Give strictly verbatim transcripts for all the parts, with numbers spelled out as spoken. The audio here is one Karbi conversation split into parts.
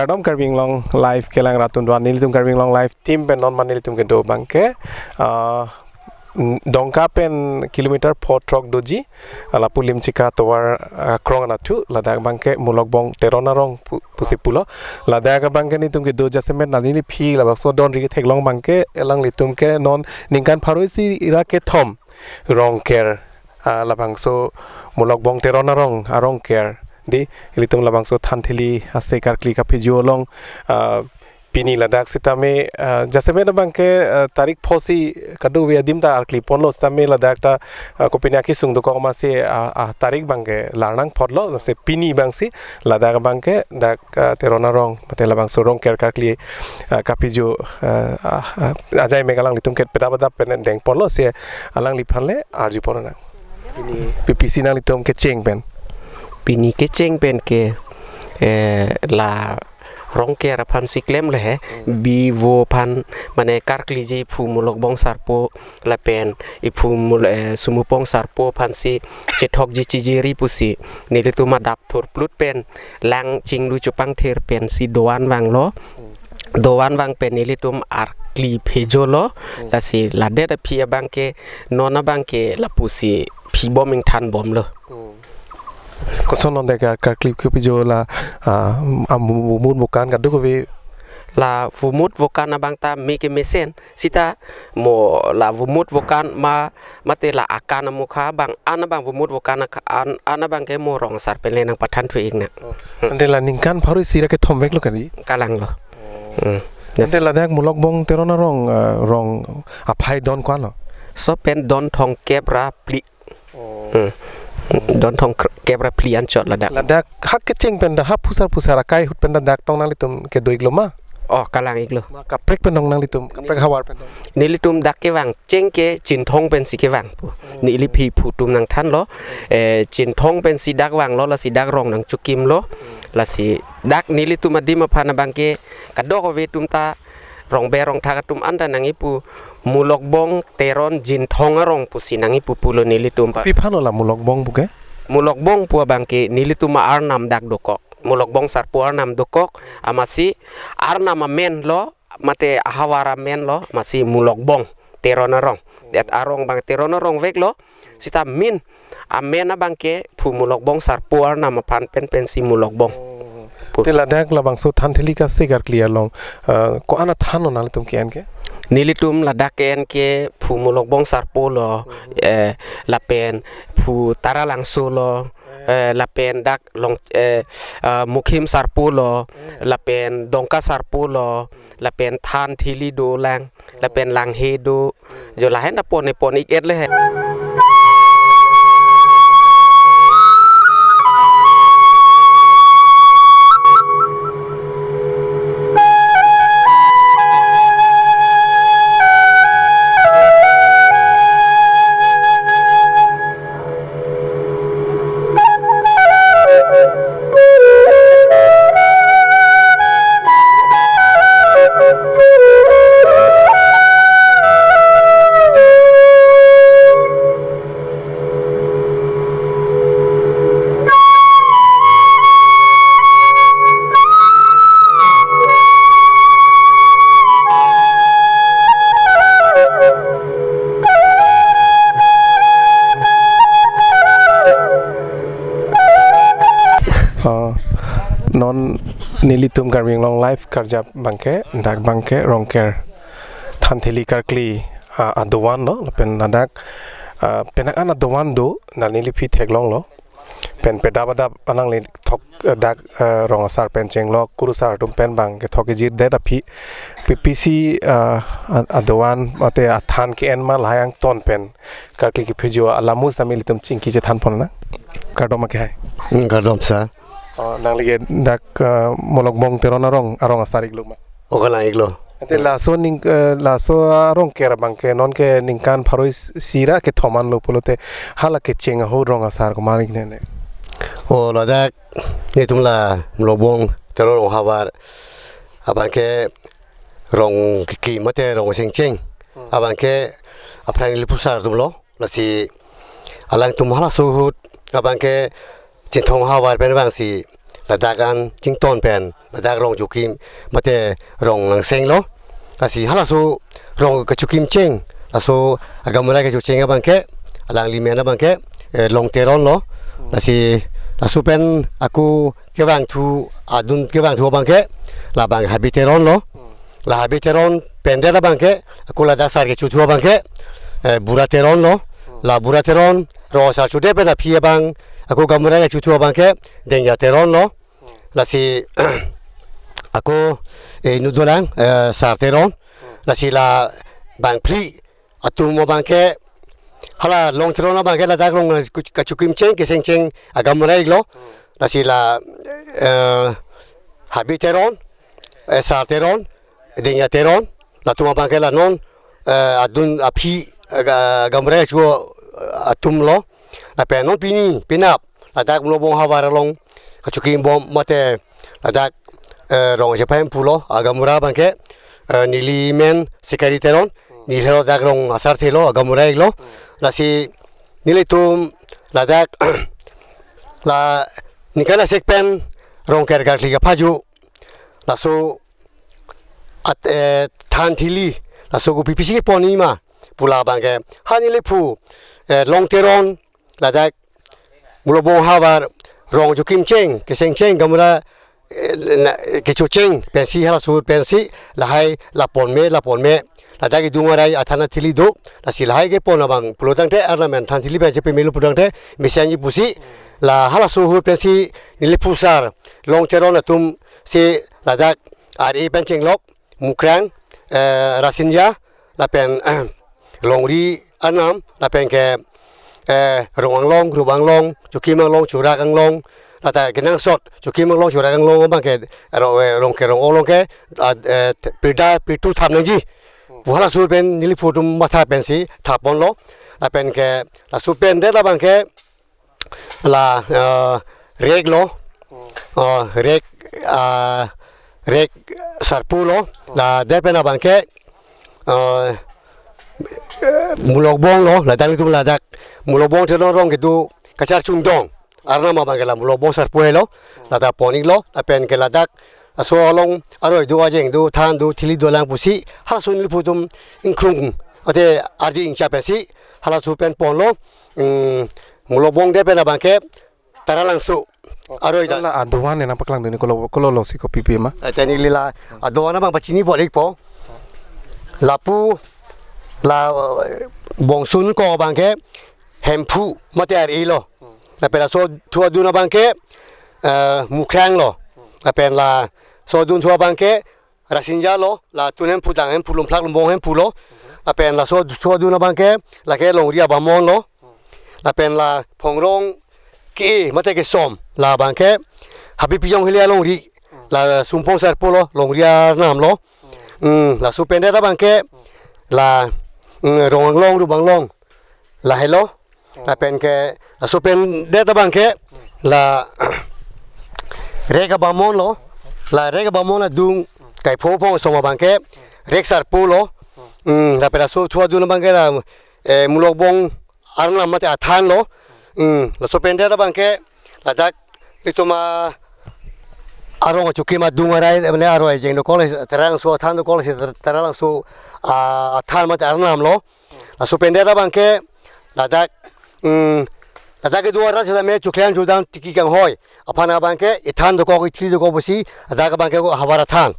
Kardom Karbi Anglong Live kelang rat atum do-an, nelitum Karbi Anglong Live team pen non ma nelitum kedo abangke, ah, n-, Dongka pen kilometer pho throk doji, ah, lapu Limchika tovar, ah, krong anatthu, ladak abangke Mulokbong Teron arong pu-, pusi pulo. Ladak abangke nelitum kedo jasemet na neliphi labangso don ri theklong abangke, alanglitum ke non ningkan pharo isi ra kethom Rongker, ah, labangso Mulokbong Teron arong, arong ker. Di, ilitum labangso thanthili ase karkli kaphijo along, ah, pini ladak sitame, ah, jasemet abangke, ah, tarik pho si kadokave adim ta arkli ponlo sitame ladak ta, ah, kopine akesung dokok ma si, ah, ah, tarik abangke larnang photlo, se pini abangsi ladak abangke dak, ah, Teron arong, mate labangso Rongker karkli, ah, kaphijo, ah, ah, ah, ajai mek alanglitum ke pedap pedap pen deng ponlo si alangliphan le arju ponnang. Pini P P C nanglitum kecheng pen. Pini kecheng pen ke, eh, la Rongker aphan si klemle he, Hmm. Bivo aphan, mane karkliji iphu Mulokbong Sarpo lapen iphu Mul-, eh, Sumupong Sarpo aphan si chethokji chijiri pusi nelitum adap thurplut pen lang chinglu chupangthir pensi doan vanglo. Hmm. Doan vang pen nelitum arkli phijolo, Hmm. lasi ladet aphi abangke, non abangke lapusi phibom ingthan bomlo. Hmm. Koson non dek ar-, karkli kaphijo la, ah, am-, vomut vokan kadokave. La vomut vokan abang ta me kemesen, sita mo la vomut vokan ma, mate la akan amokha abang, an abang vomut vokan ak-, an, an abangke mo rong asar pen le nangpathan thu iknang. Oh. Hmm. Ante la ningkan pharo isi ra kethom veklo kali? Kalanglo. Oh. Hmm. Ante ladak Mulokbong Teron arong, ah, rong aphai don ko-anlo? Laso pen don thomkep ra phli. Oh. Hmm. Don thomkep ra phli anchot ladak. Ladak ha kecheng pen ta ha phusar phusar akai ahut pen ta dak tong nanglitum kedo iklo ma? Oh, kalang iklo. Ma kaprek pen tong nanglitum, kaprek havar pen tong? Nelitum dak kevang cheng ke Chinthong pensi kevang pu. Hmm. Neliphi pu atum nangthanlo. Eh, Chinthong pensi dak vanglo, lasi dak rong nangchukimlo. Hmm. Lasi dak nelitum adim aphan abangke kadokave atum ta rongber rongthak atum anta nangji pu Mulokbong Teron Jinthong arong pusi nangji pu pulo nelitum pa. Pi aphanlo la Mulokbong pu ke? Mulokbong pu abangke nelitum arnam dak dokok. Mulokbong Sarpo arnam dokok. Amatsi arnam amenlo, mate ahavar amenlo, amatsi Mulokbong Teron arong. Det arong abang Teron arong veklo. Sita min amen abangke iphu Mulokbong Sarpo arnam aphan pen pensi Mulokbong. Oh. Pu. Te ladak labangso thanthili kase karkli along, eh, ko-an athan lo nanglitum ke-en ke? Nelitum ladak ke-en ke iphu Mulokbong Sarpo lo, Hmm. eh, lapen iphu Taralangso lo, Hmm. eh, lapen dak long, eh, eh, Mukhim Sarpo lo, Hmm. lapen Dongka Sarpo lo, Hmm. lapen thanthili dolang, lapen langhe do. Jo lahen ta pon-e pon ik-et le he. Ah, non nelitum Karbi Anglong Live karjap abangke, dak abangke Rongker thanthili karkli, ah, adovan lo, lapen ladak, ah, penang an adovan do, na neliphi theklonglo. Pen pedap adap anang le thok, eh, dak, eh, rong asar pen chenglo, kurusar atum pen abang kethok kejir det aphi. P P C, eh, a-, adovan, mate athan ke-en ma lahai angton pen karkli kephijo alam mus tame ilitum chingki chethan ponnang. Kardom ake hai. Hmm, kardom sir. Oh, nangli ke dak, eh, Mulokbong Teron arong, arong asar iklo ma? Oh, kalang iklo. Ante laso ning, eh, laso arong ker abangke non ke ningkan pharo isi ra kethom anlo pulote hala kecheng ahut rong asar komat iknene? Oh, ladak netum la Mulokbong Teron arong havar abangke rong kiki mate rong chengcheng. Hmm. Abangke aphrang ili phusar atum lo. Lasi alangtum halaso ahut abangke Chinthong havar pen abangsi ladak an chington pen ladak rong Chokim mate rong Langseng lo. Lasi halaso rong kachokim cheng, laso agamurai kachocheng abang ke, alanglimen abang ke, eh, Long Teron lo. Lasi laso pen ako kevangthu, adun kevangthu abang ke, labang Habe Teron lo. La Habe Teron pendet abang ke, ako ladak sar kechothu abang ke, eh, Bura Teron lo. La Bura Teron rong asar chodet pen aphi abang, ako gamurai kechothu abang ke, Dengja Teron lo. Lasi ako, eh, inut dolang, eh, Sar Teron. Lasi la bangphli atum abang ke, hala Long Teron abang ke ladak rong kachokim cheng, keseng cheng agamurai lo. Lasi la, eh, Habe Teron, eh, Sar Teron, Dengja Teron, latum abang ke la non, eh, adun aphi, eh, ga-, gamurai chu, eh, atum lo. Lapen non pini, penap, ladak Mulobong havar along kachokim bom mate ladak, eh, rong chepa hemphu lo, agamurai abang ke, eh, neli men Sikari Teron, neli lo dak rong asar thelo, agamurai lo. Lasi nelitum ladak la ningkan asek pen rong kerga kli kaphaju, laso at, eh, than thili, laso kopi pisi kepon-i ma pu labang ke, ha neli phu, eh, Long Teron, ladak Mulobong havar, rong chokim cheng, keseng cheng, gamurai, eh, na, kechocheng pensi, halaso pensi lahai la pon me, la pon me. Ladak idung arai athan athili do, lasi lahai kepon abang pulo tangte, arnam an than thili pen chepame lo pulo tangte, mesenji pusi, la halaso ahut pensi neli phu sar Long Teron atum si ladak R A pen chenglok, Mukrang, eh, Rasinja, lapen, Longri Arnam, lapen ke, eh, Rong Anglong, Rup Anglong, Chokim Anglong, Chorak Anglong, lata kenangsot, Chokim Anglong, Chorak Anglong abang ke, ro-, eh, rong kerong along ke, ah, eh, pirda pirtu thap nangji pu halaso pen neli phu atum matha pensi thap ponlo, lapen ke laso pendet abang ke, la, eh, Rek lo. Hmm. Oh, Rek, ah, Rek Sarpo lo. Hmm. Ladet pen abang ke, eh, Mulobong lo, ladak nelitum ladak Mulobong Teron rong kedo kachar chungdong. Arnam abang ke la Mulobong Sarpo helo. Ladak pon-iklo, lapen ke ladak aso along aroi do, ajeng do, than do, thili dolang pusi, halaso neli phu atum ingkrung, ate arje ingcha pensi, halaso pen ponlo. Hmm, Mulobong det pen abang ke Taralangso. Oh, aroi ta. La adovan nangpaklang dun, kolo, kolo lo si kopi pi ma? Eh, tani lila adovan abang pachini pon-ikpo. Lapu la, eh, Bongsun ko abang ke Hemphu mate R A lo. Lapen laso thu adun abang ke, eh, Mukrang lo. Lapen laso adun thu abang ke Rasinja lo, la tun Hemphu, dang Hemphu, Lumplak Lumbong Hemphu lo. Lapen laso thu adun abang ke, lake Longri Abamon lo. Lapen la Phongrong ke mate kesom, labang ke Habe Pijong Hilia Longri, la Sumpong Sarpo lo, Longri Arnam lo. Hmm, laso pendet abang ke, la, hmm, Rong Anglong, Rup Anglong, lahelo. Lapen ke, laso pendet abang ke, la Rek Abamon lo, la Rek Abamon adung, Kaipho Phongsom abang ke, Rek Sarpo lo. Hmm, lapen laso thu adun abang ke la, eh, Mulobong Arnam mate athan lo. Hmm, laso pendet abang ke, ladak itum arong achokim adung arai, mane aroi ajeng dokok, Taralangso athan dokok, Taralangso, ah, athan mate Arnam lo. Laso pendet abang ke ladak, hmm, ladak kedo arat sitame choklean chodam tiki kanghoi aphan abang ke ithan dokok, ithli dokok pusi, ladak abang ke havar athan.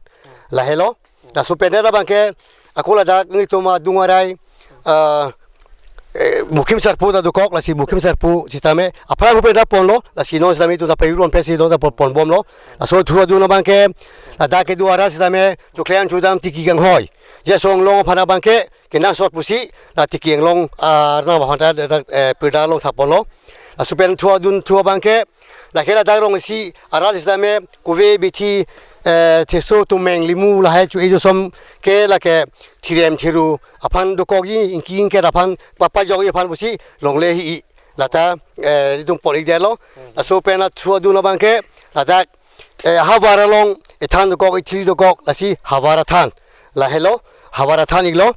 Lahelo. Laso pendet abang ke ako ladak nelitum adung arai, ah, eh, Mukhim Sarpo ta dokok, lasi Mukhim Sarpo sitame aphrang ahut pendet ponlo, lasi non sitame itum ta payuron pensi non ta pon, pon bomlo. Laso thu adun abang ke ladak kedo arat sitame choklean chodam tiki kanghoi, Jesong Anglong aphan abang ke kenangsot pusi, la Tiki Anglong, ah, Arnam aphan ta, eh, pirda along thap ponlo. Laso pen thu adun thu abang ke, lake ladak rong isi arat sitame kove, bithi, eh, theso, tumeng, limu lahai cho-e josom ke lake thirem thiru aphan dokokji, ingki ingket aphan papa jokji aphan pusi longle hi-i. Lata, eh, itum pon-ikdetlo. Laso pen la thu adun abang ke, ladak eh, havar along ithan dokok, ithli dokok, lasi havar athan. Lahelo, havar athan-iklo.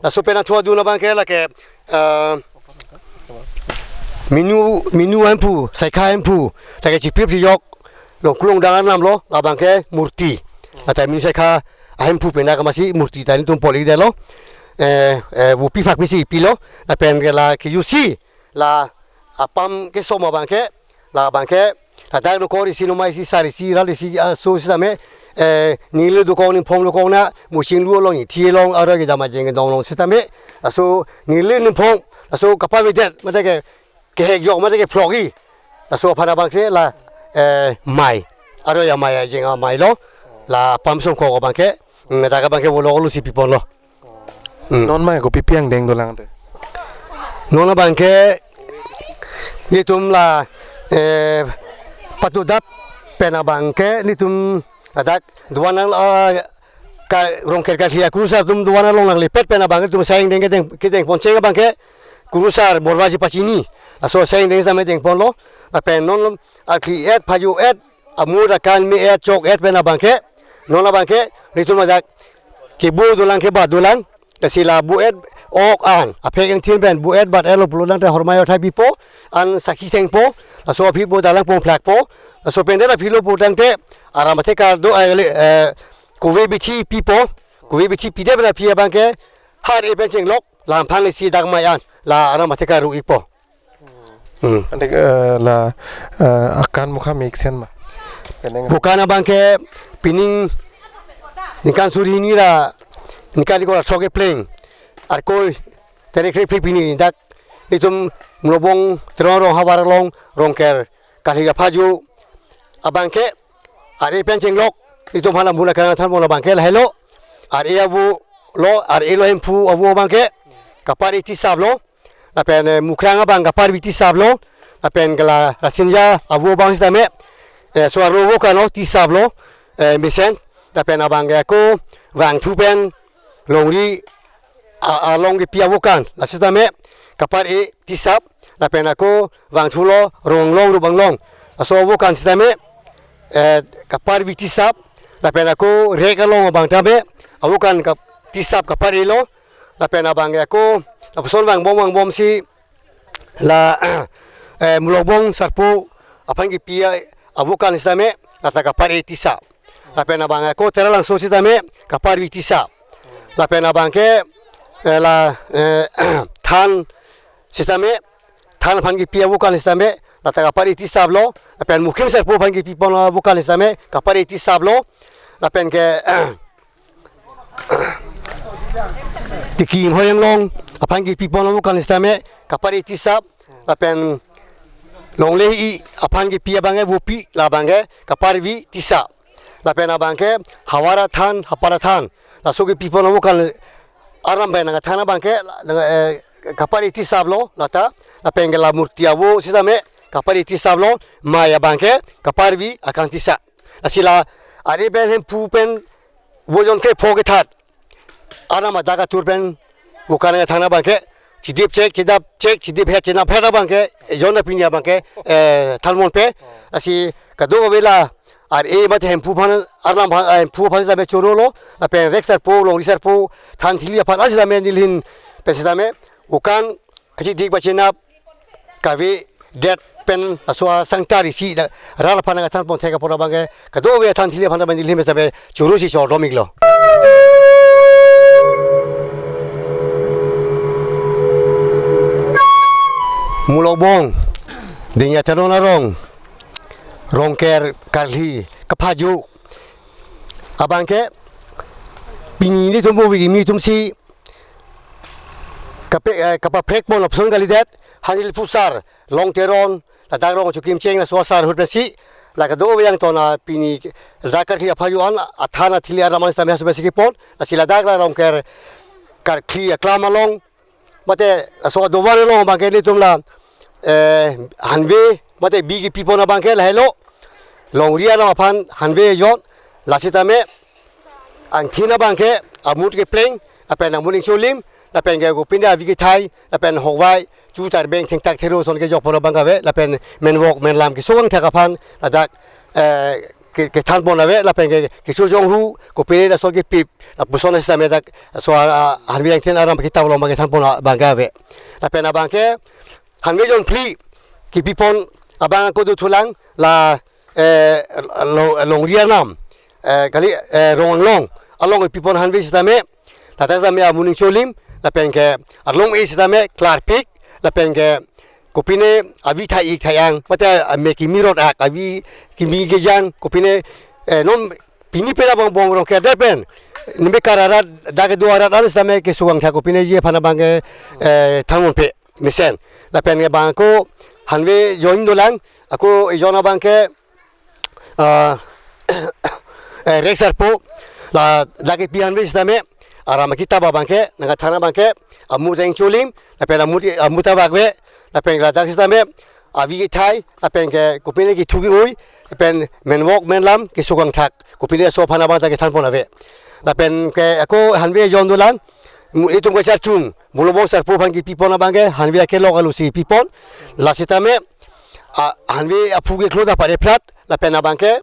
Laso pen la thu adun abang ke lake, eh, Minu, Minu Hemphu, Saikha Hemphu, lake chiprip chijok, Longklung dang arnam lo, labang ke murti. Ata min sekha ahemphu pena kamasi murti ta nelitum poli detlo. Eh, eh, vopi phak pisi pilo, lapen ke la kejusi, la apam kesom abang ke, labang ke, ladak dokok isi nomai isi sar isi ral isi aso sitame, eh, ningli dokok ningphong dokok na, muching lu along ithi along, aroi kedam ajeng kedong along sitame, laso ningli ningphong, laso kapavedet, mate ke, kehek jok mate ke phlok-i. Laso aphan abang si la, eh, mai. Aroi amai ajeng amai lo. La apam songkok abang ke, mm, dak abang ke volo lo si piponlo. Hmm. Non mai kopi pi angdeng dolang te? Non abang ke nelitum la, eh, patudap pen abang ke nelitum ladak doan nang, eh, ka Rongker karkli akurusar atum doan along nanglepet pen abang nelitum sai angdeng kedeng, kedengpon cheng abang ke kurusar borbaji pachini. Laso sai angdeng sitame dengponlo. Lapen non arkli et, phajo et, amur akan me et, chok et pen abang ke, non abang ke nelitum ladak kebo dolang, kebat dolang. Lasi la bo et ok an, aphek angthin pen bo et bat etlo pulo tangte hormai othai pipo, an sakhi thengpo, laso aphi bo dalang pongphlakpo, laso pen det aphi lo pu tangte aram athekar do, eh, le, eh, kove bithi pipo, kove bithi pidet pen aphi abang ke har e pen chenglok, lam phang isi dak mai an, la aram athekar ru-ikpo. Hmm. Ante, eh, la, eh, akan mukha meksen ma. Teneng. Vokan abang ke pining ningkan suri hini ra ningkan ikor sok kepleng. Arkoi terek re pli pini dak nelitum Mulokbong Terong Rong havar along Rongker karkli aphajo abang ke ar e pen chenglok nelitum hala mula kana than mula abang ke lahelo. Ar e avo lo, ar e lo hemphu avo abang ke kapar e tisap lo. Lapen, eh, mukrang abang kaparvi tisap lo. Lapen ke la Rasinja avo abang sitame, eh, so aro avo kan lo tisap lo, eh, mesen. Lapen abang ke ako Vangthu pen Longri a-, along kepi avo kan, la sitame kapar e tisap. Lapen ako Vangthu lo Ronglong Rubanglong, laso avo kan sitame, eh, kaparvi tisap. Lapen ako Rek along abang tame avo kan kap-, tisap kapar e lo. Lapen abang ke ako lapuson vangbom vangbom si la, eh, Mulokbong Sarpo aphan kepi a-, avo kan sitame lata kapar e tisap. Lapen abang ako Teralangso sitame kaparvi tisap. Lapen abang ke, eh, la, eh, Than sitame, Than aphan kepi avo kan sitame lata kapar e tisap lo. Lapen Mukhim Sarpo aphan kepipon avo kan sitame kapar e tisap lo. Lapen ke Tiki Hoyanglong aphan kepipon avo kan sitame kapar e tisap. Lapen Longle-i aphan kepi abang ke vopi, labang ke kaparvi tisap. Lapen abang ke Hawara Than, Hapara Than, laso kepipon avo kan aram bai nang than abang ke, nang, eh, kapar e tisap lo lata. Lapen ke la murti avo sitame kapar e tisap lo, mai abang ke kaparvi akan tisap. Lasi la ar e pen hemphu pen vo jon krepho kethat aram adak atur pen vokan nang than abang ke chidip chek, chidap chek, chidip het, chinap het abang ke, eh, jon na pini abang ke, eh, than ponpe. Lasi kadokave la ar e mate hemphu aphan, arnam aphan, eh, hemphu aphan sitame choro lo. Lapen Rek Sarpo, Longri Sarpo, Than Thili aphan an sitame nelihin pen sitame vokan kachidik ba chinap kavedet pen laso asang tar isi da ral aphan nang than pon thek apor abang ke kadokave Than Thili aphan ta nelihin pen sitame choro si chor dom-iklo. Mulokbong Dengja Teron arong Rongker karkli kaphajo abang ke pini nelitum vo kimi atum si kape-, eh, kapaprek pon lapuson kalidet, hanil pusar Long Teron, ladak rong Chukim Cheng laso asar ahut pensi, la kadokave yang tona pini ladak karkli aphajo an, athan athili aram an sitame aso pensi kepon, lasi ladak la Rongker karkli aklam along, mate laso adovan along abang ke nelitum la, eh, hanve, mate bi kepipon abang ke lahelo, Longri alam aphan hanve jon, la sitame, angthin abang ke amut kepleng, lapen amut ingcholim, lapen ke kopine avi kethai, lapen hokvai, chu tarbeng thengtak thero ason kejok pon abang ave, lapen menvok menlam kesung angthak aphan ladak, eh, ke, kethan pon ave, lapen ke, kecho jonghu, kopine lason kepip, lapuson sitame dak, so, ah, hanve angthin aram kitap along abang kethan pon abang ave. Lapen abang ke, hanve jon phli kepipon abang ako dothulang, la eh, long, longri arnam, eh, kali, eh, rong anglong along pipon hanve sitame, lata sitame amu ning cholim, lapen ke along e sitame klarpik, lapen ke kopine avi thai ik thai ang, mate ame kimi rot ak, avi kimi kejang, kopine, eh, non pini pera bong bong Rongker det pen, nebe kar arat, dak kedo arat an sitame keso kangthak kopine ji aphan abang ke, eh, thanmonpe mesen. Lapen ke bang ako hanve jon dolang, ako ejon abang ke, ah, eh, Rex Sarpo, la dak kepi hanve sitame, aram akitap abang ke, nangkethan abang ke, amur jeng cholim, lapen amur, amur ta vakve, lapen ladak sitame, avi kethai, lapen ke kopine kethu ke-oi, lapen menvok menlam keso kangthak, kopine aso aphan abang ta kethanpon ave. Lapen ke ako hanve jon dolang, mu-, itum kacharchung, Bolobong Sarpo aphan kepipon abang ke, hanve akelok alusi pipon, la sitame, a, hanve aphu keklo ta pare phrat, lapen abang ke,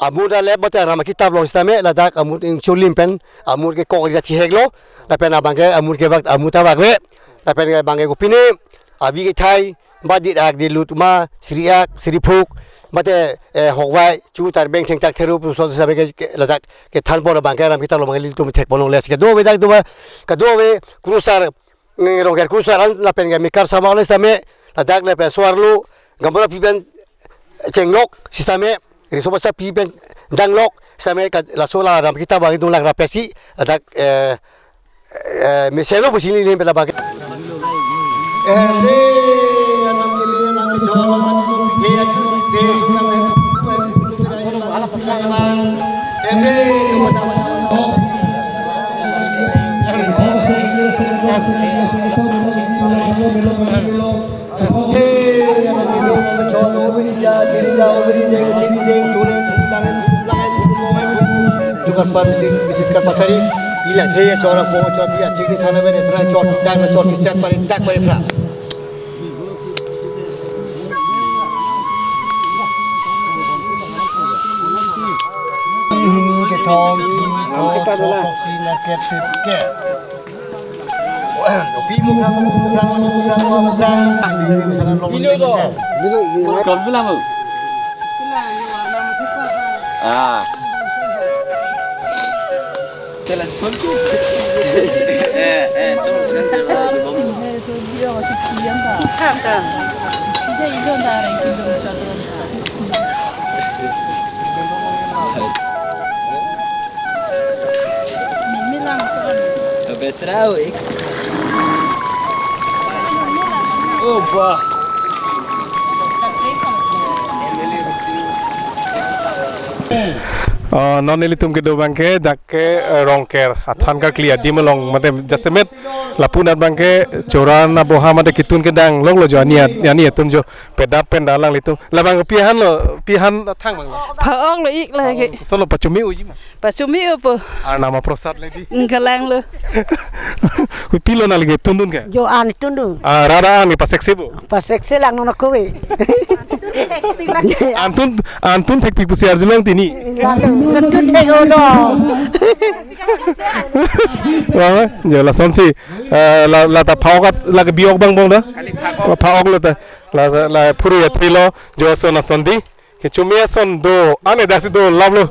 amur ta lep mate aram akitap along sitame, ladak amur ning cholim pen, amur kekok ri ta thihek lo, lapen abang ke, amur kevak, amur ta vakve, lapen ke abang ke kopine, avi kethai, ba dit ak dit lut ma, siri ak, siri phuk, mate, eh, hokvai, chu tarbeng thengtak theru, puson sitame ke, ke, ladak kethanpon abang ke, aram akitap along abang ke ilitum thekpon longle, si kedo ave dak do ba, kedo ave, kurusar, nge Rongker kurusar an lapen ke mekar sama ole sitame, ladak lapen so-arlo, gambara pi pen chenglok sitame, riso basa pi pen danglok sitame, ka laso la aram akitap abang itum lang rapesi, ladak, eh, eh, mesen lo pusi neli pen labang. Eh, le, anam ke le, anam ke jor, anam ke jor, le, anam ke jor, le, anam ke jor, le, anam ke jor, le, Tukar par visit, visit kar pathari. Ila theya chora po chora pia thik ni thana bene tra chor dak na chor kiset pari dak pari pra. Hini kethom, hini ko, chok, si, na, kep, sip, ke. Oh, eh, pi mukrang, mukrang, mukrang, mukrang. Ini, ini misalnya lo, ini misalnya. Kon bilang, Bu? Ah. Telan phone ko. Eh, eh, tuh, nanti lah. Besrau ik. Oh, bah. Oh, non ilitum kedo abang ke dak ke, eh, Rongker athan karkli adim along mate jasemet lapu nat abang ke chora na boha mate ketun kedang longlo jo ani at-, ani atum jo pedap pen dalang ilitum. Labang pi han lo, pi han thang abang lo. Pha-ok lo ik lake. Solo pachumi uji ma. Pachumi upo. Arnam aprosad lady. Engkalang lo. Pi lo nangli ke tundun ke? Jo an tundun. Ah, rara an ke pasek sebo. Pasek selang nono kowe. Antun, antun thekpik pusi arjulong tini. Lalu, lalu thek ulo. Wah, jo lasonsi, eh, la, la ta pha-ok at, la ke bi-ok bang bong da. Pha-ok lo ta, la, la phuru ya thilo, jo son ason di. Kechumi ason do, ane dasi do, love lo.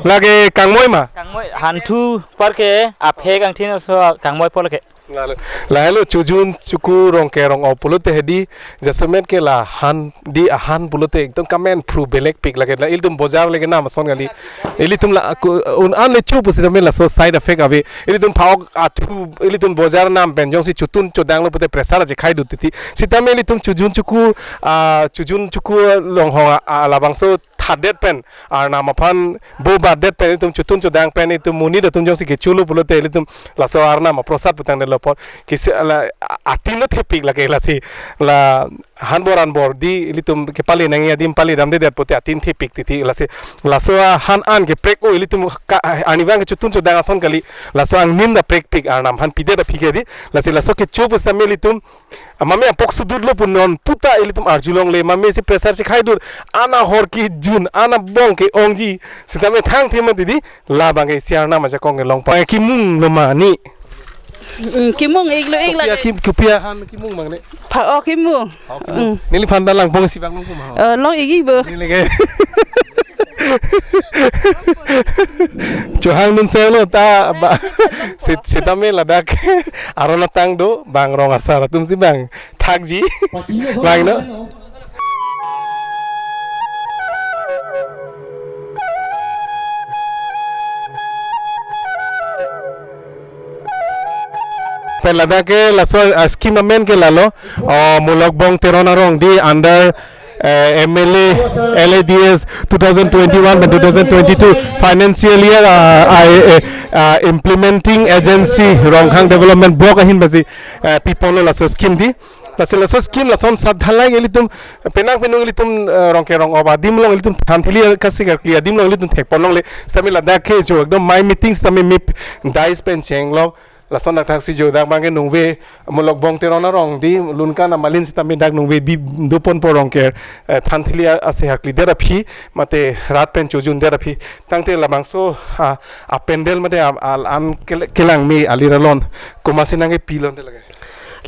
Lake kangmoi ma? Kangmoi, hanthu apor ke, aphek angthin aso kangmoi apor ke. Lalu, lahelo chojun choku Rongker rong-o pulote hedi, jasemet ke la han di ahan pulote ekdom kamen phru belek pik lake la ilitum bojar lake nam ason kali. Ilitum la ku-, un an le chu pusitame laso side effect ave. Ilitum pha-ok athu, ilitum bojar nam pen jongsi chotun chodang lo pute pressure aje khai dut titi. Sitame ilitum chojun choku, ah, chojun choku longhong a, a, labangso thadet pen, arnam aphan bo badet pen, itum chotun chodang pen, itum monit atum jongsi kecho lo pulote, ilitum laso arnam aprosad putang de lo pon. Kisi la, a-, atin lo thepik lake lasi, la hanbor anbor di, ilitum kepali nangji adim pali damdedet pute atin thepik titi lasi. Laso ahan an keprek o ilitum ka, arnivang kechotun chodang ason kali, laso angnim ta prekpik arnam aphan pidet aphi ke di, lasi laso kecho pusitame ilitum mame apok sudut lo pu non puta ilitum arjulongle, mame si pressure si khai dur, ana hor kejun, ana bong ke-ongji, sitame thangthe mati di, labang ke isi arnam ajakong kelong pa. Kimung lo ma ni? Mm, kimung ik lo ik. Kopi la akim, kopi ahan kimung bang ne? Pha-ok kimung. Pha-ok kimung. Mm. Neliphan ta langpong si bang long kum ha. Eh, long ik ik bo. Neli ke. Chohang dun selo ta ba sit sitame ladak aron atang do bang rong asar atum si bang thakji bang no. Pen ladak ke laso, ah, scheme amen ke lalo, oh, Mulokbong Teron arong di under, eh, M L A, L A D S two thousand twenty-one pen two thousand twenty-two financial year, ah, I, eh, ah, implementing agency Rongkhang Development Block ahin basi, eh, piponlo laso scheme di. Lasi laso scheme lason sat dhalai ilitum penang penung ilitum, eh, Rongker rong-op adim along ilitum thanthili kasi karkli adim along ilitum thekponlongle. Sitame ladak ke jo ekdom my meeting sitame mip dais pen chenglo. Lason dak thaksi jo dak bangke nungve Mulokbong Teron arong di lunkan amalin sitame dak nungve bi doponpo Rongker, eh, thanthili a-, ase karklidet aphi mate rat pen chojundet aphi. Tangte labangso, ah, a pandal mate a, a, an kel-, kelang me alir alon komatsi nangkepilonte lake.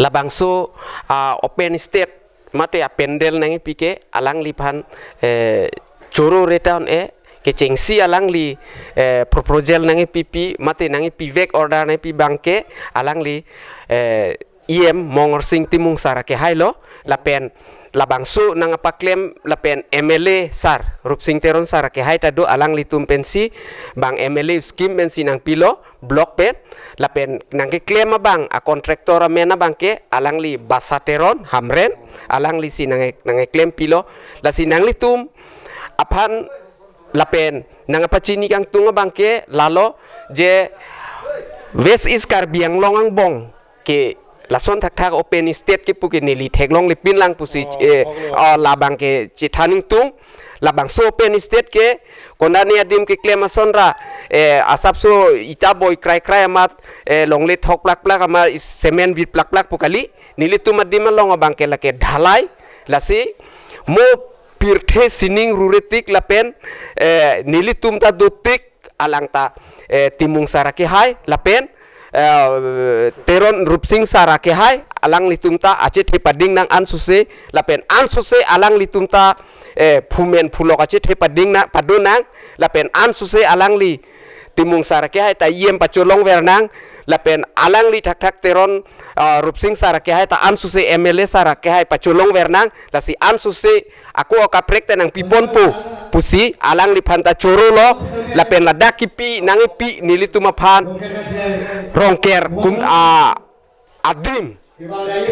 Labangso, ah, open stage mate a pandal nangkepi ke alangliphan, eh, choro reta un-e kechengsi alangli, eh, proposal nangkepipi mate nangkepivek order nangkepi bangke alangli, eh, E M Mongorsing Timung sar akehailo lapen labangso nangpaklem lapen M L A sar Rupsing Teron sar akehai ta do alanglitum pensi bang M L A scheme pensi nangpilo block pen lapen nangkeklem abang a contractor amen abangke alangli Basa Teron Hamren alanglisi nangke nangkeklempilo lasi nanglitum aphan lapen nangpachini kangtung abangke lalo je West East Karbi Anglong angbong ke lason thakthak open stage kepu ke neli theklongle pinlang pusi, oh, eh, theklong. Oh, labangke chethan ingtung labangso open stage ke konatne adim keklem asonra, eh, asapso ita boi krai krai amat, eh, longle thok plak plak amat is-, cement vit plak plak pu kali nelitum adim along abangke lake dhalai lasi mo pirthe sining ruretik lapen, eh, nelitum ta dotik alangta, eh, Timung sar akehai lapen, eh, Teron Rupsing sar akehai alanglitum ta achethe pading nang ansose lapen ansose alanglitum ta, eh, phumen phulok achethe pading na padun nang lapen ansose alangli Timung sar akehai ta E M pacholongver nang lapen alangli thakthak Teron, ah, Rupsing sar akehai ta ansose M L A sar akehai pacholongver nang lasi ansose ako kaprek ta nangpiponpo pusi alangliphan ta chorolo lapen ladak kipi nangkepi nelitum aphan Rongker kum, ah, adim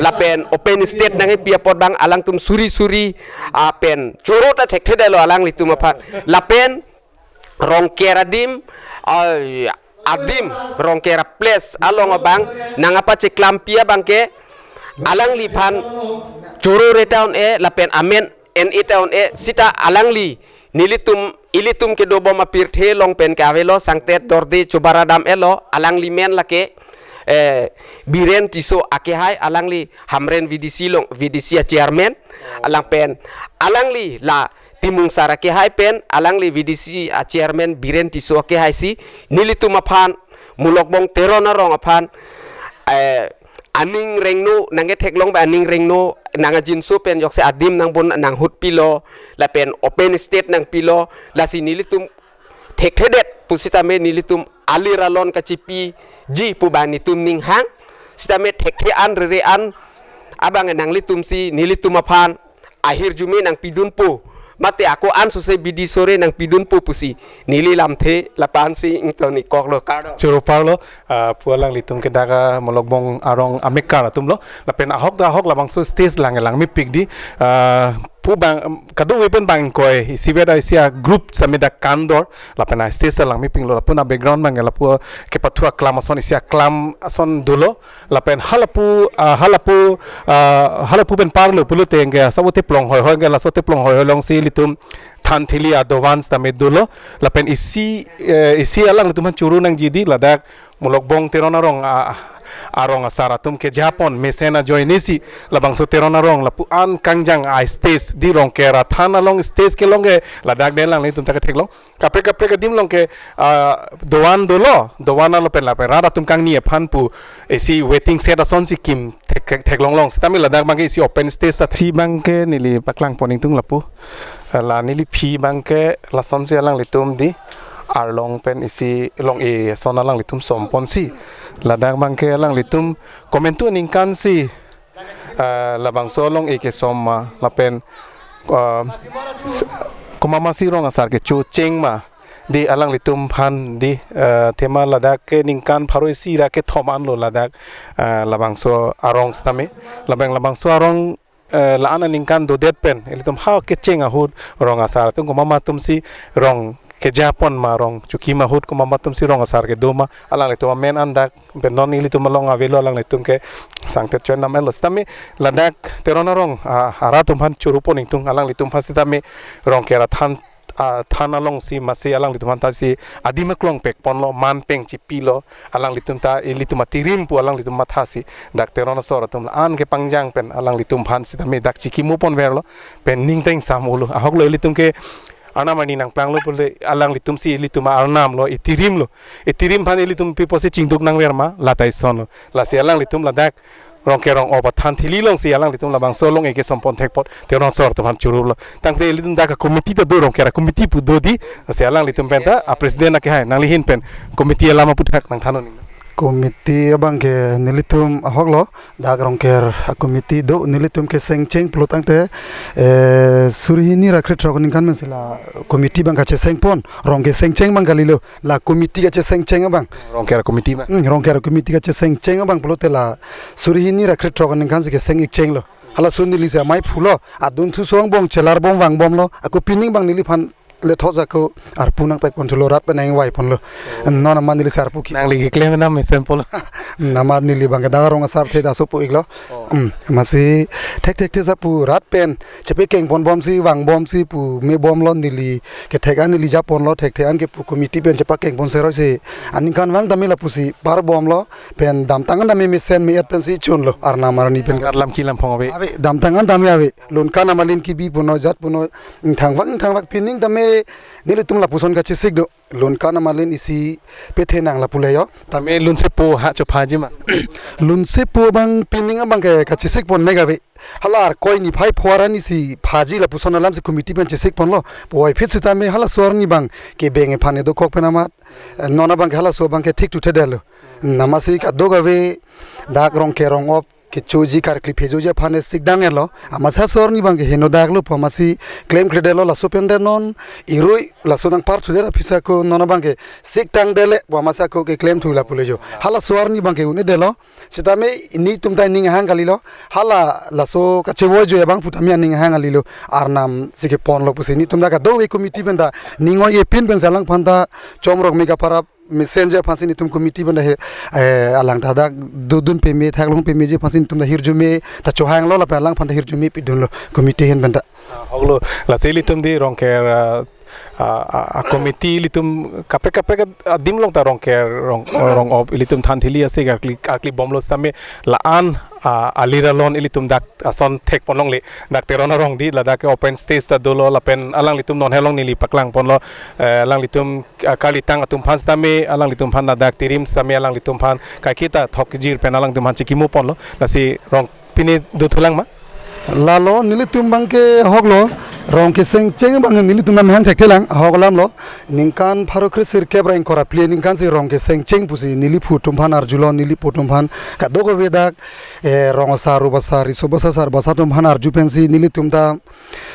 lapen open stage nangkepi apot bang alangtum suri suri, ah, pen choro ta thekthedetlo alanglitum aphan lapen Rongker adim, ah, adim Rongker a place along abang nangpacheklampi abangke alangliphan choro reta un-e lapen amen en-e ta un-e sita alangli nelitum ilitum kedobom apirthe along pen ke avelo Sangtet Dorde Chobar Adam elo alangli men lake, eh, Biren Tisso akehai alangli Hamren V D C along V D C a chairman alang pen alangli la Timung sar akehai pen alangli V D C a chairman Biren Tisso akehai si nelitum aphan Mulokbong Teron arong aphan, eh, aning rengno nangketheklong ba aning rengno nangajinso pen joksi adim nangbon nanghutpilo lapen open stage nangpilo lasi nelitum thekthedet pusitame nelitum alir alon kachepiji pu ba netum ninghang sitame thekthe an rere an abang nanglitum si nelitum aphan ahirjume nangpidunpo mate ako ansose bidi sore nangpidunpo pusi neli lamthe lapu-an si ingtonikoklo kardom. Choro parlo, ah, pu alanglitum ke dak a Mulokbong arong amekar atumlo. Lapen ahok ta ahok labangso stage lang langmepik di, ah, pu bang, em, kadokave pen bang ingkoi isivet isi a group sitame dak kandor lapen a stage lang mepiklo lapu a background bang lapu kepathu aklam ason isi aklam ason dolo. Lapen halapu, ah, halapu, ah, halapu pen parlo pulote ke asabo teplong hoi hoi ke laso teplong hoi hoi alongsi ilitum thanthili adovan sitame dolo. Lapen isi, eh, isi alanglitum aphan choro nangji di ladak Mulokbong Teron arong, ah, arong asar atum ke japon mesen ajoine si labangso Teron arong lapu-an kangjang a stage di Rongker athan along stage kelong ke ladak den alanglitum ta ketheklong. Kaprek kaprek adim along ke, ah, dovan dolo, dovan alo pen lapen rat atum kangni aphan pu isi waiting shed ason si kim thek, thek, theklonglong. Sitame ladak bangke isi open stage ta si bangke neli paklangpon ingtung lapu. La neliphi abangke lasonsi alanglitum di arlong pen isi long-e ason alanglitum somponsi. Ladak abangke alanglitum komantu aningkansi, eh, labangso long-e kesom ma lapen, eh, s-, komatmasi rong asar kechocheng ma di alanglitum aphan di, eh, athema ladak ke ningkan pharo isi ra kethom anlo ladak, eh, labangso arong sitame. Labang labangso arong, eh, la-an aningkan dodet pen ilitum ha kecheng ahut rong asar atum komat atumsi rong kejapon ma, rong chokim ahut komat atumsi rong asar kedo ma, alanglitum amen an dak pen non ilitum along avelo, alanglitum ke sangtet choinam elo. Sitame ladak Teron arong, ah, arat atum aphan chorupon ingtung, alanglitum aphan sitame Rongker athan, ah, than alongsi masi alanglitum aphan tasi adim aklong pekponlo, man peng chipilo, alanglitum ta ilitum atirim pu alanglitum mathasi dak Teron asor atum la-an kepangjang pen alanglitum aphan sitame dak chikimupon verlo, pen ning teng sam ulo. Ahoklo ilitum ke arnam arni nangplanglo pule alanglitumsi ilitum arnam lo, itirim lo. Itirim aphan ilitum pi apotsi chingduk nangver ma, la ta isonlo. Lasi alanglitum ladak Rongker rong-op athan thili alongsi alanglitum labangso long-e kesompon thekpot Teron asor atum aphan choruplo. Tangte ilitum dak a-committee ta do, Rongker a-committee pu do di, lasi alanglitum pen ta a-president akehai nangli ahin pen committee alam aputhak nangthan un-e. Committee abangke nelitum ahoklo, dak Rongker a-committee do, nelitum kesengcheng pulo tangte, eh, suri hini ra krethrok aningkan pensi la committee abang kachesengpon, rong kesengcheng abang kalilo, la committee kachesengcheng abang. Rongker committee ma? Hmm, Rongker committee kachesengcheng abang pulote la suri hini ra krethrok aningkansi keseng-ikchenglo. Halaso nelisi amei phulo, adun thu song bom chelar bom vangbomlo, ako pining abang neliphan lethot ako arpu nangpekpon thulo, rat pen nangvaiponlo. Oh. Non amat nelisi arpu ki. Nangli keklem nam mesen polo. Hmm, amat neli abangke dak arong asar the daso pu-iklo. Oh. Hmm, amatsi thekthekthe sa pu rat pen chepekengponbomsi vangbomsi pu mebomlo, neli kethek an neli japonlo, thekthe an ke pu committee pen chepakengpon seroi si aningkanvang tame lapusi parbomlo, pen damtang an tame mesen me-et pensi chunlo, arnam arni pen. Nangkar lam ki lam phong ave? Ave, damtang an tame ave. Lunkan amalin kibi puno, jat puno, ingthangvak ingthangvak pining tame nelitum lapuson kachesik do. Lunkan amalin isi pethenang lapu le yo. Tame lunsepo ha chophaji ma? Lunsepo abang pining abangke kachesikpon me ave. Hala arkoi niphai pho arni si phaji lapuson alamsi committee pen chesikponlo. Puvoiphit sitame halaso arni abang kebeng ephan edo kok pen amat, eh, non abangke halaso abangke thik tuthe detlo. Amatsi kadokave dak Rongker rong-op kechoji karkli phejoji aphan sikdang-etlo. Amatsi halaso arni abangke henodaklo pu amatsi klemkledetlo, laso pen de non irui laso nangparthudet aphi sa ako non abangke siktangdetlo pu amatsi ako keklemthu lapu le yo. Halaso arni abangke un-edetlo. Sitame nelitum ta ning ahang kalilo. Hala laso kachevoi joi abang pu tame aning ahang kalilo. Arnamsi keponlo pusi nelitum ta kadokave committee pen ta ning oi-e pin pensi alangphan ta chomrok mega parap mesenji aphansi nelitum committee pen ta he, eh, alang ta dak dodun peme, theklong pemeji aphansi nelitum ta hirjume ta chohanglo lapen alangphan ta hirjume pidunlo committee ahin pen ta. Ah, ahoklo, lasi ilitum di Rongker, ah, ah, ah, ah, committee ilitum kaprek kaprek adim along ta Rongker rong, rong-op ilitum than thili ase, karkli, karklibomlo sitame la-an, ah, alir alon ilitum dak ason thekponlongle, dak Teron arong di ladak ke open stage ta dolo lapen alanglitum non helong neli paklangponlo, eh, alanglitum, ah, kalitang atum aphan sitame alanglitum aphan ladak tirim sitame alanglitum aphan kaiketa thok kejir pen alanglitum aphan chikimuponlo, lasi rong pine dothulang ma? Lalo nelitum abangke ahoklo, rong kesengcheng abang nelitum nam hang thekthelang, ahok alamlo, ningkan pharo kre sirkep ra ingkoi ra phli aningkansi rong kesengcheng pusi neli phu atum aphan arjulo, neli po atum aphan kadokave dak, eh, rong asar, rup asar, riso basa asar basa atum aphan arju pensi nelitum ta,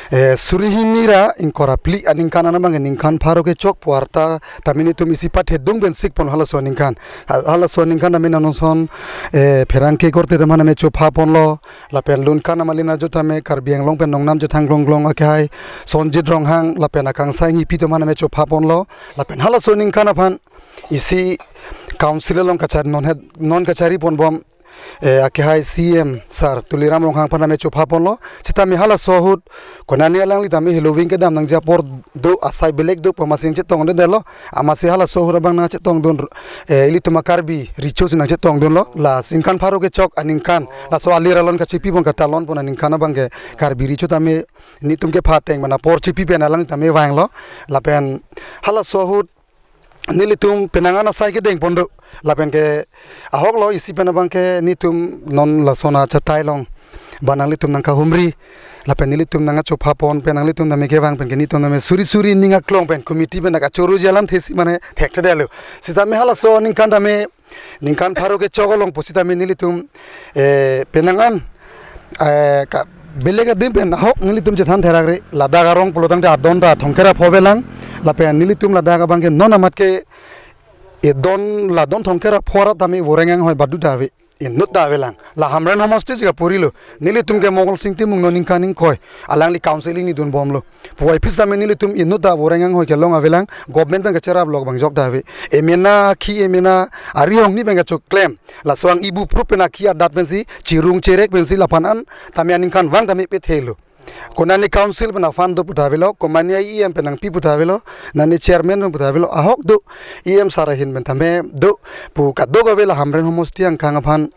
eh, suri hini ra ingkoi ra phli aningkan an abangke ningkan pharo kechok pu arta tame nelitum isi pathedung pen sikpon halaso aningkan. Ha-, halaso aningkan tame non ason, eh, pherangke korte atum aphan tame chophaponlo, lapen Lunkan amalin arju tame Karbi Anglong pen nongnam chethang klongklong akehai Sonjit Ronghang lapen akangsai ngipi atum aphan tame chophaponlo, lapen halaso aningkan aphan isi council along kachar non het, non kachariponbom, eh, akehai C M sir Tuliram Ronghang aphan tame chophaponlo. Sitame halaso ahut konane alangli tame heloving kedam nangji apor do, asai belek do pu amatsi nangchetongdundetlo. Amatsi halaso ahut abang nangchetongdun, eh, ilitum a-Karbi recho si nangchetongdunlo. La ningkan pharo kechok aningkan, laso alir alon kachipipon katalonpon aningkan abangke Karbi recho tame nelitum kepha ateng mana apor chipi pen alang tame vanglo. Lapen halaso ahut nelitum penang an asai kedengpon do. Lapen ke ahoklo, isi pen abangke nelitum non lason achatai along ba nanglitum nangkahumri, lapen nelitum nangchopha pon pen nanglitum tame kevang pen ke netum tame suri suri ning aklong pen committee pen nangkachoruji alamthe si mane thekthedetlo. Sitame halaso aningkan tame ningkan pharo kechok along pusitame nelitum, eh, penang an, eh, ka belek adim pen ahok nelitum chethan therakre, ladak arong pulotangte adon ta thomkep ra pho avelang, lapen nelitum ladak abang ke non amat ke edon, la don thomkep ra pho ra tame voreng anghoi badu ta ave, inut ta avelang. La Hamren homosti si kapurilo, nelitum ke Mogolsing Timung non ningkan ingkoi alangli council ingni dunbomlo. Puvoiphit tame nelitum inut ta voreng anghoi kelong avelang, government pen kacherap lok bang jok ta ave. Emena akhi, emena arihong ni pen kachoklem. Laso ang ibu prup pen akhi adat pensi, chirung cherek pensi, laphan an tame aningkanvang tame pethelo. Konane council pen afund do pu ta avelo, komane E M pen nangpi pu ta avelo, nane chairman pen pu ta avelo, ahok do, E M sir ahin pen tame do, pu kadokave la Hamren homosti angkang aphan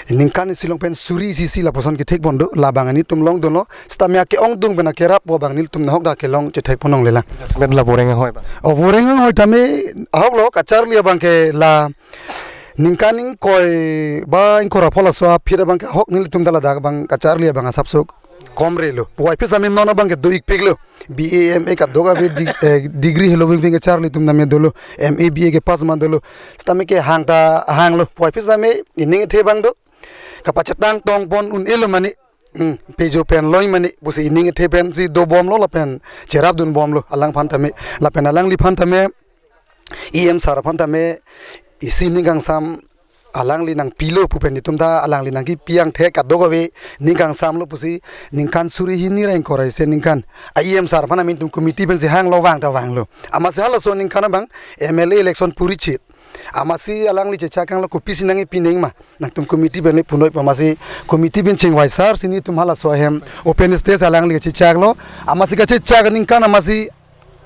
ningkan isi along pen suri isi isi lapuson kethek pon do, labang netum longdunlo, sitame ake-ongdung pen akerap pu abang nelitum nahok dak kelong chethek pon longlelang. Adjustment la voreng anghoi ba? O voreng anghoi tame ahoklo, kacharli abang ke la ningkan ingkoi ba ingkoi ra pho laso aphi abang ke ahok nelitum ta ladak abang kacharli abang asapso komrelo. Puvoiphit tame non abang ke do-ikpiklo. B A, M A kadokave di-, eh, degree helovingving kacharli atum tame dolo. M A, B A kepass ma dolo. Sitame kehang ta hanglo. Puvoiphit tame ining ethe abang do. Kapachetang tong pon un-elo mane. Hmm, pejo pen loi mane. Pusi ining ethe pensi dobomlo lapen cherap dunbomlo. Alangphan tame. Lapen alangliphan tame, E M sir aphan tame isi ning kangsam alangli nangpilo pu pen netum ta alangli nangkipi angthek kadokave ning kangsamlo pusi ningkan suri hini ra ingkoi ra isi aningkan a E M sir aphan amin tum committee pensi hanglo vang ta vanglo. Amatsi halaso aningkan abang M L A election puri chit. Amatsi alangli chechak kanglo kopisi nangkipi nangma. Nangtum committee pen le punoi pu amatsi committee pen chingvai sar si netum halaso ahem open stage alangli chechaklo. Amatsi kachechak aningkan amatsi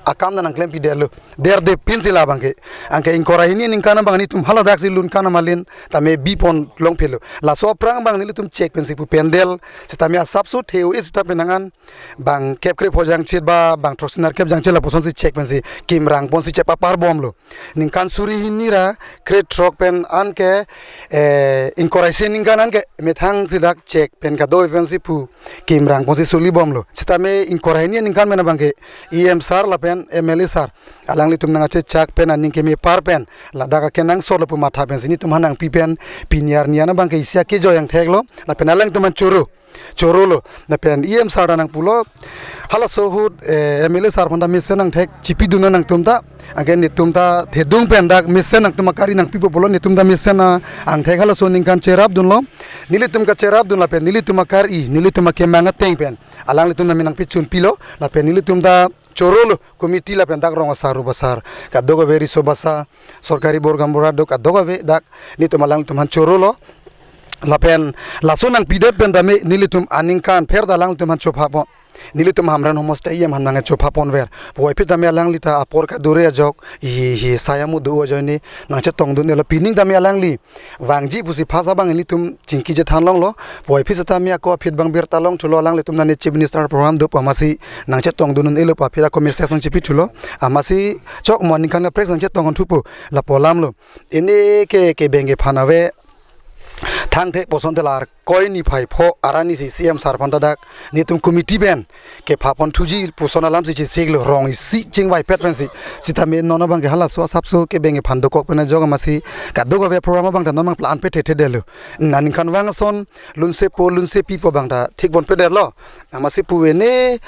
akam ta nangklempidetlo. Derde pinsi labang ke. Anke ingkoi ra hini aningkan abang netum haladaksi Lunkan Amalin tame bipon longphelo. Laso aphrang abang nelitum chek pensi pu pandal sitame asapso theu-e sita penang an bang kep krepho jangchit ba bang throksi nerkep jangchit lapusonsi chek pensi kimrang ponsi chepaparbomlo. Ningkan suri hini ra krethrok pen anke, eh, ingkoi ra isi aningkan anke methang si dak chek pen kado pensi pu kimrang ponsi solibomlo. Sitame ingkoi ra hini aningkan pen abang ke E M sir lapen M L A sir alanglitum nangkachechak pen aning kemepar pen ladak akenangsot lapu matha pensi netum aphan nangpi pen pini arni an abang ke isi akejoi angtheklo lapen alangtum aphan choro chorolo. Lapen E M sir ta nangpulo, halaso ahut, eh, M L A sir aphan ta mesen angthek chipidun nangtum ta. Anke netum ta thedung pen dak mesen nangtum akari nangpipo pulo, netum ta mesen angthek halaso aningkan cherapdunlo. Nelitum kacherapdun lapen nelitum akari, nelitum akemang ateng pen alanglitum tame nangpichunpilo lapen nelitum ta chorolo committee lapen dak rong asar, rup asar, kadokave riso basa, sorkari bor gaonbura do kadokave dak netum alangtum aphan chorolo. Lapen laso nangpidet pen tame nelitum aningkan pherda alangtum aphan chopha pon. Nelitum Hamren homosti E M aphan nangchopha ponver. Puvoiphit tame alangli ta apor kadure ajok, hi hi saya mudu ajoine nangchetongdun-elo, pining tame alangli vangji pusi phas abang nelitum chingki chethan longlo. Puvoiphit setame ako aphi abang birta longthulo, alanglitum nane Chief Minister program do pu amatsi nangchetongdun-elo pu aphi ako message nangchipithulo. Amatsi chok mo aningkan kaprek nangchetongdun thupo lapu alamlo. Ini ke, kebeng kephan ave thangthe puson telar koi niphai pho arni si C M sir aphan ta dak netum committee pen kepha pon thuji puson alamsi chesiklo, rong isi chingvaipet pensi. Sitame non abang ke halaso asapso kebeng kephan dokok pen ajok amatsi kadokave program abang ta non abang plan pethethedetlo. Aningkanvang ason lunsepo lunsepipo abang ta thik ponpedetlo. Amatsi pu ene,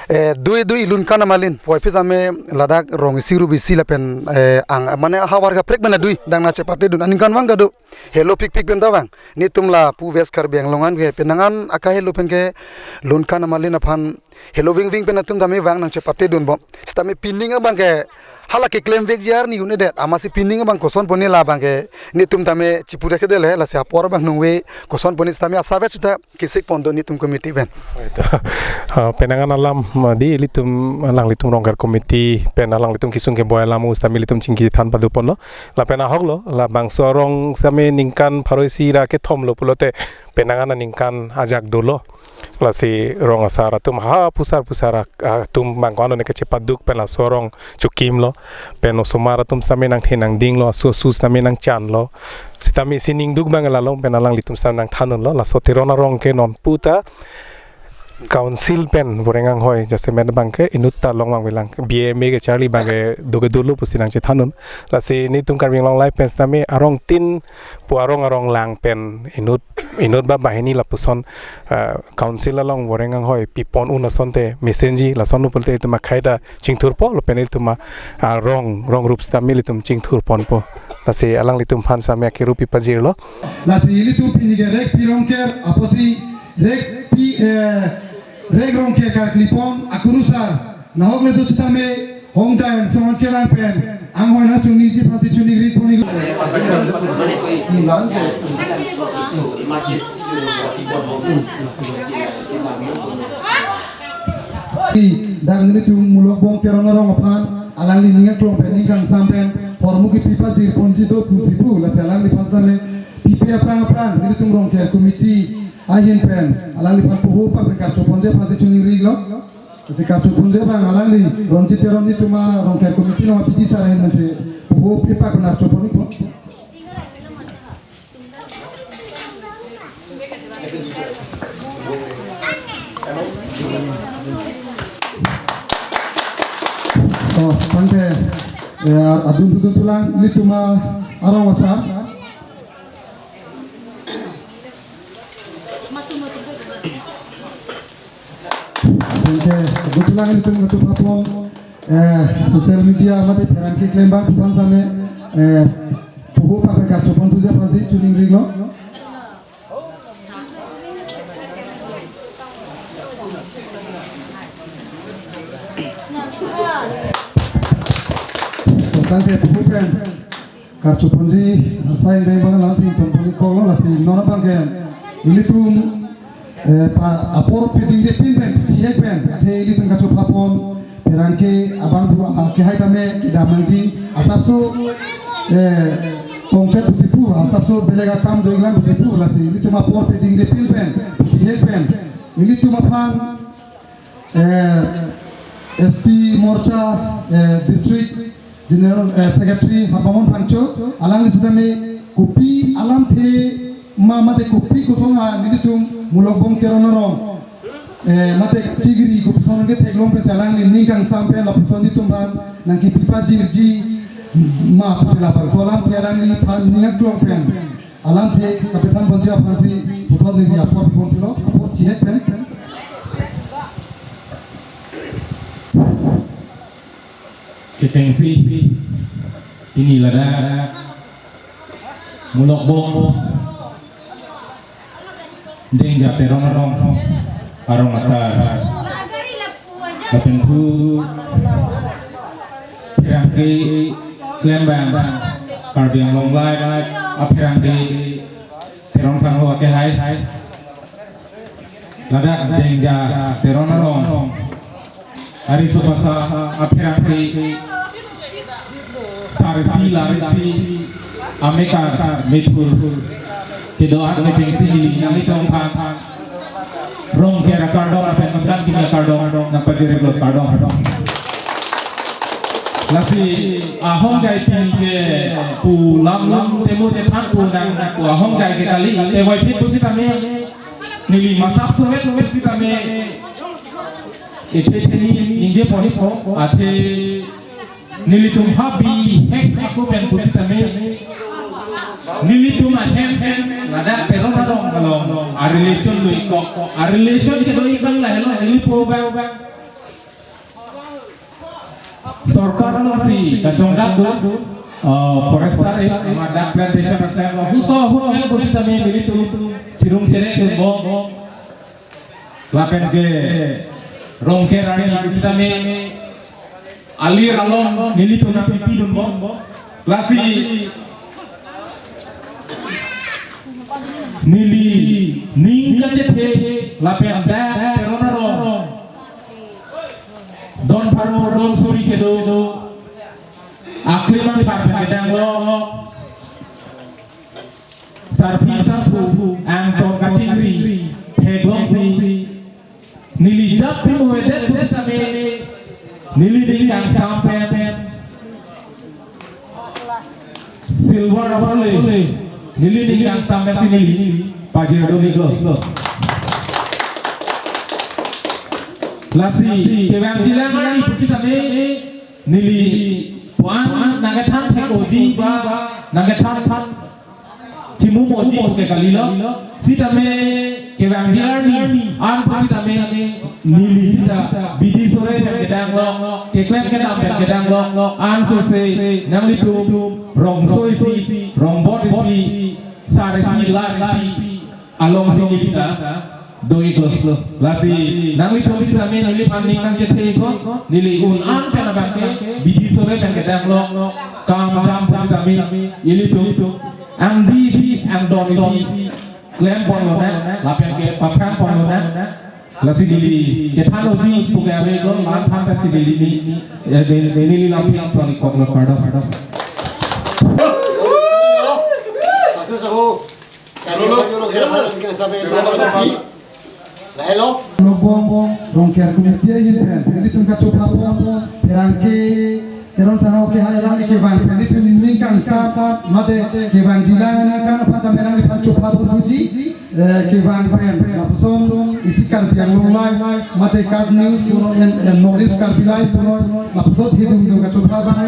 eh, dui dui Lunkan Amalin puvoiphit tame ladak rong isi rup isi lapen, eh, ang mane havar kaprek pen adui dak nangchepatedun aningkanvang ta do. Helo pikpik pen ta vang. Netum lapu West Karbi Anglong an ke penang an akahelo pen ke Lunkan Amalin aphan helovingving pen atum tame vang nangchepatedunbom. Sitame pining abang ke hala keklemvekji arni un-edet. Amatsi pining abang koson pone labang ke netum tame chipurekedetlo, lasi apor abang nungve koson pone sitame asavet sita kesik pon do netum committee pen. Itu. Ah, penang an alam, ah, di ilitum alanglitum Rongker committee pen alanglitum kesung keboi alam sitame ilitum chingki than padoponlo. Lapen ahoklo, labangso arong sitame ningkan pharo isi ra kethomlo pulote penang an aningkan ajak dolo. Lasi rong asar atum ha pusar pusar ak-, atum bang ko-an ne kachepaduk pen laso arong chokimlo. Pen osomar atum sitame nangthe nangdinglo, asu asu sitame nangchanlo. Sitame sining duk bang la long pen alanglitum sitame nangthandunlo. Laso Teron arong ke non puta council pen boreng anghoi jasemet bang ke inut ta long bang bilang B M A kecharli bang ke do kedolo pusi nangchethandun. Lasi nelitum Karbi Anglong Live pen sitame arong tin pu arong arong lang pen inut inut ba banghini lapuson, eh, council along boreng anghoi pipon un asonte mesenji lason nu pulote itum akhai ta chingthurpo lapen itum a, ah, rong rong rup sitame ilitum chingthurponpo. Lasi alanglitum aphan sitame akiru pipajirlo. Lasi ilitum pini ke Rekpi Rongker apotsi Rekpi, eh, Rek Rongker karklipon akurusar nahok le do sitame Hongja Yangsong an kelang pen anghoi nangchuniji aphansi chuningri poni. Dak nelitum Mulokbong Teron arong aphan alangli ning aklong pen ning kangsam pen hormu kepipajirponji do pusi pu, lasi alangliphan sitame pipe aphrang aphrang nelitum Rongker committee ahin pen alangliphan poho pa pen karchoponji aphansi chuningrilo. Lasi karchoponji abang alangli Ronjit Teron nelitum a Rongker committee along a P D sir ahin pensi poho ipak benar chopon ipo. Oh, tangte, ya, adun tudun tulang nelitum a arong asar. Tangte, kebetulan nelitum ketua Papong, eh, social media mate pherangke keklem abang aphan sitame, eh, poho pa pen karchoponji aphansi chuningrilo. Tangte poho pen karchoponji asai deng bang langsi tonpon iklo, lasi non abang ke ilitum, eh, pa apor peding de pin pen, chihek pen, athe ilitum kachopapon pherangke abang pu, ah, kehai tame kedam nangji asapso, eh, kongchet pusi pu, asapso belega kam doilang pusi pu, lasi ilitum apor peding de pin pen, chihek pen ilitum aphan, eh, S T Morcha, eh, District General, eh, Secretary Harbamon Phangcho, alangli sitame kopi alamthe ma mate kopi kosong a nelitum Mulokbong Teron arong, eh, mate kachigiri kopi son ke theklong pensi alangli ning kangsam pen lapuson nelitum aphan nangkepipajirji ma pusi labangso alamthe alangliphan ning aklong pen alamthe kapathanponji aphansi puthot neli apor pon thulo, apor chihek pen. Kechengsi pini ladak Mulokbong Dengja Teron arong, arong asar. Lapen thu pherangke klembang Karbi Anglong Live apherangke Teron Sangho akehai. Ladak Dengja Teron arong ariso basa apherangke sarsi larsi amekar methur kedo-an kechengsi neli nanglitum aphan Rongker akardom lapen nangkan kini akardom nangpajirlo, kardom. Lasi ahongjai pini ke pu lam lam temo chethan pu nang pu ahongjai ke kali te wai phit pusitame neli masap sowet pusitame ethe theni ningjeponpo, athe nelitum ha bihek ako pen pusitame nelitum ahem hem ladak Teron arong along a relation do-ik kok, a relation kedo-ik abang lahelo neli po abang. Sorkar alongsi kachongdak do, eh, forester, eh, ladak plantation aklem, lapuson ahut pen pusitame nelitum chirum chere tumbong. Lapen ke Rongker arni pusitame alir along nelitum nangchipidunbom. Lasi neli ning kachethe lapen dak Teron arong don pharo don suri kedo akleman par pen kedanglo. Sarpi sarpo angton kachingri theklongsi Jat pimuvedet pusitame neli ning kangsam pen silver award le, neli ning kangsam pensi neli pajirdun iklo. Lasi kevangjilang arni pusitame neli puan nangkethan thek-oji ba nangkethan chimumoji ke kalilo. Sitame kevangji arni an pusitame neli sita bidi sore pen kedang lo, keklem kedam pen kedang lo, ansose nanglitum rongso isi, rongbot isi, sar isi, lar isi alongsi neli ta do iklo. Lasi nanglitum sitame neliphan ning nangchethe iklo, neli un an pen abangke bidi sore pen kedang lo, kam jam pusitame ilitum angdi isi, angdon isi klem pon lonang, lapen ke paphrang pon lonang. Lasi neli kethan-oji pu ke ave iklo, la-an than pensi neli ni, eh, de, de, neli lampi ang tuan ikok lo, pardon, pardon. Achu sahu. Chalo, chalo, chalo, chalo, chalo, chalo, chalo, chalo, chalo. Lahelo. Lobong, Rongker Committee ahin pen, ilitum kachopha pon, pherangke, Teron Sangho kehai alangli kevang pen, ilitum ning kangsam, mate kevangjilang nangkan aphan tame alangliphan chopha pon thuji, eh, kevang pen, lapuson isi Karbi Anglong Live, mate KAT News punon, en, en, North East Karbi Live punon, lapuson hidung hidung kachopha abang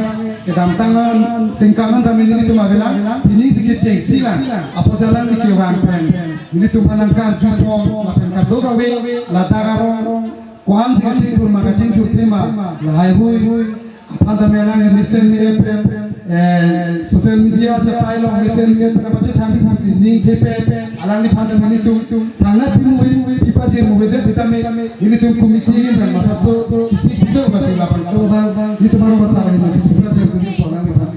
kedamtang an, singkang an tame nelitum avelang, pini si kechengsi lang, apotsi alangli kevang pen nelitum aphan nangkarju pon, lapen kadokave ladak arong, ko-an si kachingthur ma kachingthurthe ma, lahaihui aphan tame alangli mesen mesen pen, eh, social media chetai along mesen mesen pen apachethang pen si ning the pen, alangliphan tame nelitum thangnat pimuve, pipajirmuvedet sitame nelitum committee ahin pen masapso isi bidok lasi labangso abang nelitum arong bangso ahin pen pipajirdun ikpo alangliphan.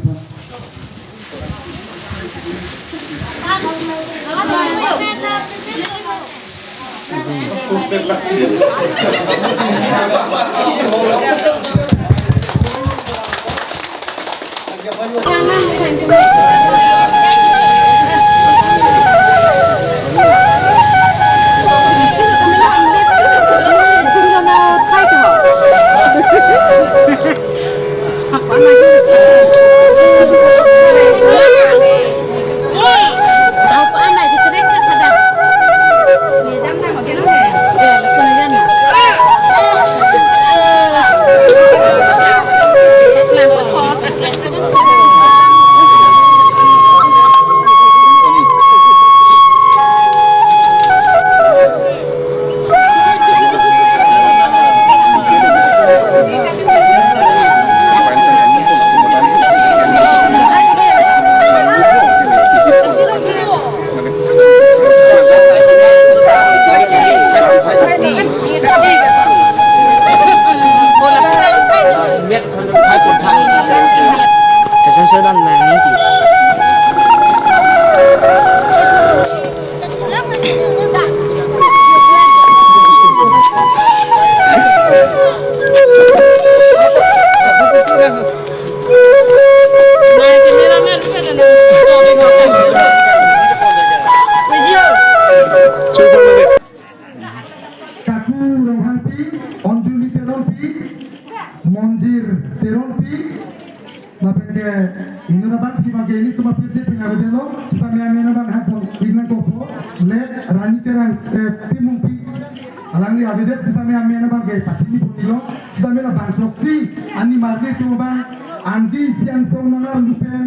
Kaku Ronghangpi, Anjali Teronpi, Monjir Teronpi, lapen ke inut abang phi abang ke ilitum apirthe pen avedetlo, sitame amen abang hapon inang kopo, le Rani Terang, eh, Timungpi, alangli avedet sitame amen abang ke pachini ponlo, sitame labangso si, ani marli atum abang, angdi isi angsong nang arlu pen,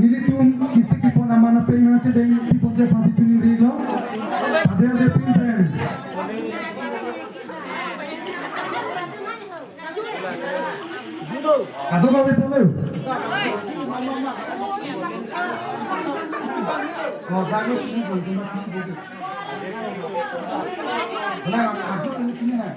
nelitum isi kipon aman apeng nangchedeng kipon ke pasi chunirilo. Pader de pin pen. Kadok kami polo. Oh, kami polo. Nah, aku ini, nah.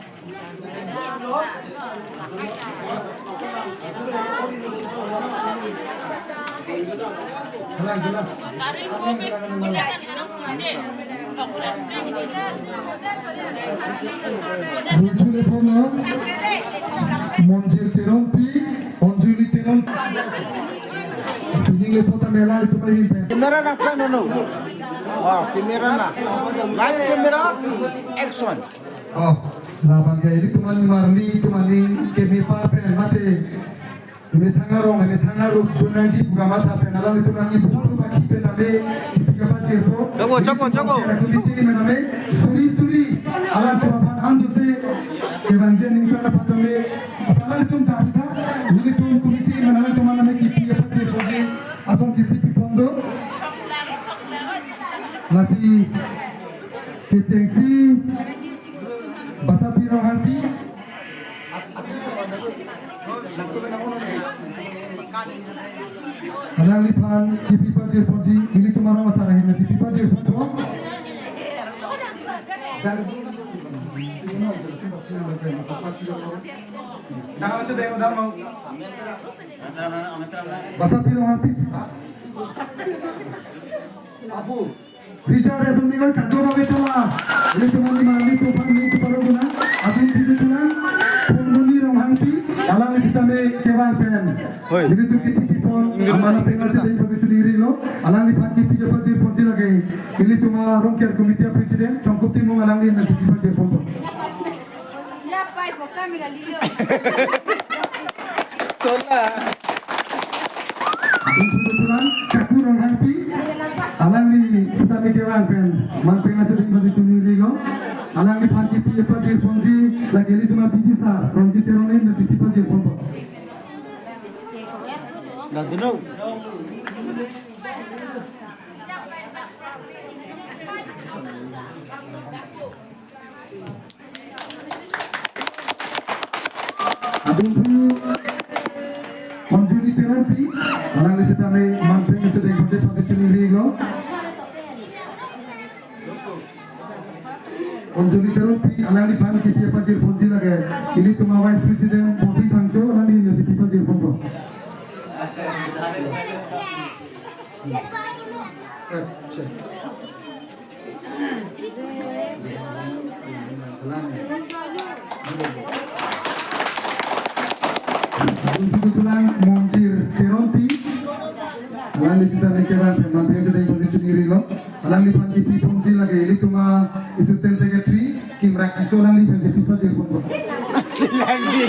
Rujule phono, Monjir Teronpi, Anjali Teron. Pining le photo mela itu main pen. Camera na plan no. Wow, camera na. Live camera, action. Oh. Labang ke ilitum an nimarli, ilitum an ning keme pa pen mate, methang arong, methang arup, dunangji pu kamatha pen alanglitum an ni buku baki pen tame, kipi kapachirpo. Choko, choko, choko. Committee mename, suri suri, alanglitum aphan an dose, kevangji aning ta patame, alanglitum ta pita, ilitum committee mename, alanglitum an name kipi kapachirpo ke, asong kisi pipon do. Lasi, kechengsi, Basapi Ronghangpi. Alangliphan kipi pajirponji, ilitum arong asar ahin kipi pajirponpo. Jangan cedeng, jangan mau. Basapi Ronghangpi. Abu. Richard Edwin Miguel Kanto Babe Tola. Ilitum an nimarli, ilitum aphan ning keparoguna, atum tidu tulang, Purmoni Ronghangpi, alang sitame kevang pen. Hoi. Ilitum kipi pipon, aman pengan sedeng pagi chunirilo, alangliphan kipi kapajirponji lake. Ilitum arong care committee president, Chongkup Timung alangli mesi kipi pajirponpo. Sola. Kebetulan, Kaku Ronghangpi, alangli sitame kevang pen, man pengan sedeng pagi chunirilo, alangliphan kipi pajirponji, lake ilitum a P D sir, Ronjit Teron mesi kipi pajirponpo. Dadino. Adunthu Anjali Teronpi, alangli sitame man pengan sedeng pagi chunirilo. Anjali Teronpi, alangliphan kipi pajirponji lake. Ilitum a Vice President, Bonsing Phangcho, alangli mesi kipi pajirponpo. Adunthu tulang Monjir Teronpi. Alangli sitame kevang pen man pengan sedeng pagi chunirilo. Alangliphan kipi ponji lake ilitum a Assistant Secretary, Kimrak Tisso, alangli mesi kipi pajirponpo. Cilangdi.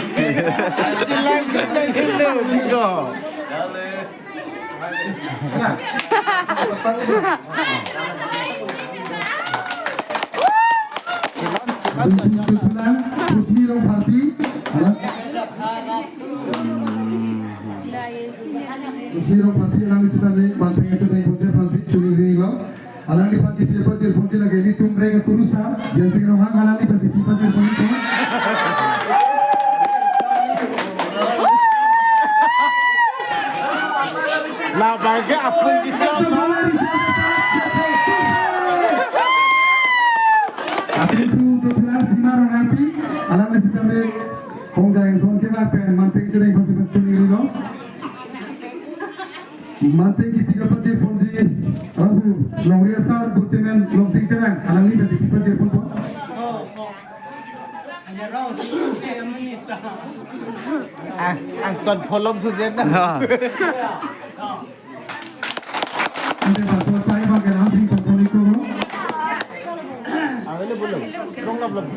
Cilangdi na dulu, Tiko. Adunthu tulang Husni Rongpharpi. Husni Rongpharpi, alangli sitame man pengan sedeng pagi chunirilo. Alangliphan kipi pajirponji lake, ilitum rega kurusa, Jensing Ronghang, alangli mesi kipi pajirponpo. Labang ke apun kichon. Adunthu tulang Sima Ronghangpi, alangli sitame Hongja Engson kevang pen man pengan sedeng pagi chunirilo. Man pengan kipi kapajirponji, Rahu, Longri Asar, Gurtemen, Longsing Terang, alangli mesi kipi pajirponpo. Ang, angton pholom sujen na. Ha. Ante pasal saya pakai langsung komponi ko. Available. Rong lap lap.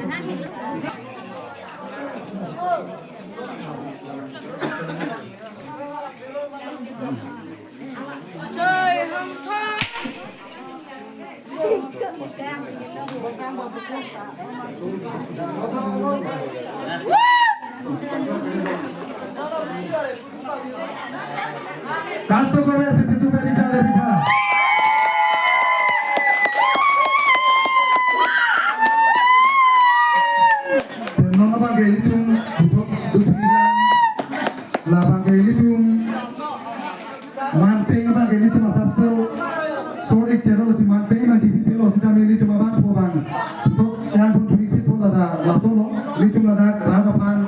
Kanto kore se pitu kari chale bikha. Pennon abang ke ilitum, puthot duthilang, labang ke ilitum, man peng abang ke ilitum asapso, sorry, chero si man peng abang si pilo sitame ilitum abang po abang. Puthot siang pun three feet pun ada laso lo, ilitum ada rada pan,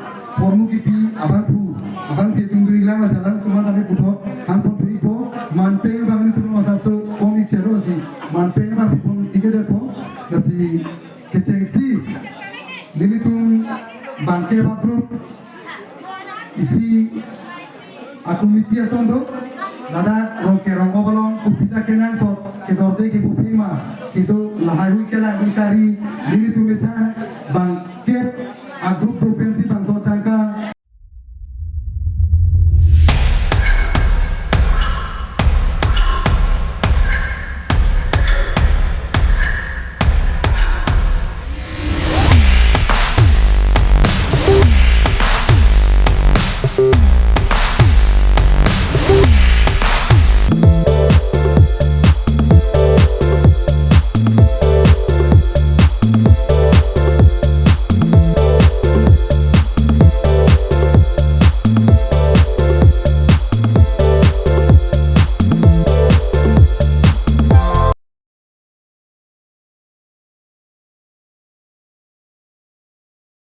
hormu kipi, abang pu, abang ke tum dui lang asalang, tuman tadi puthot, ampun three po, man peng abang ilitum asapso, kong ik chero si, man peng abang pun ike de po, kasi, kechengsi, nelitum bangke baprut isi a-committee ason do, ladak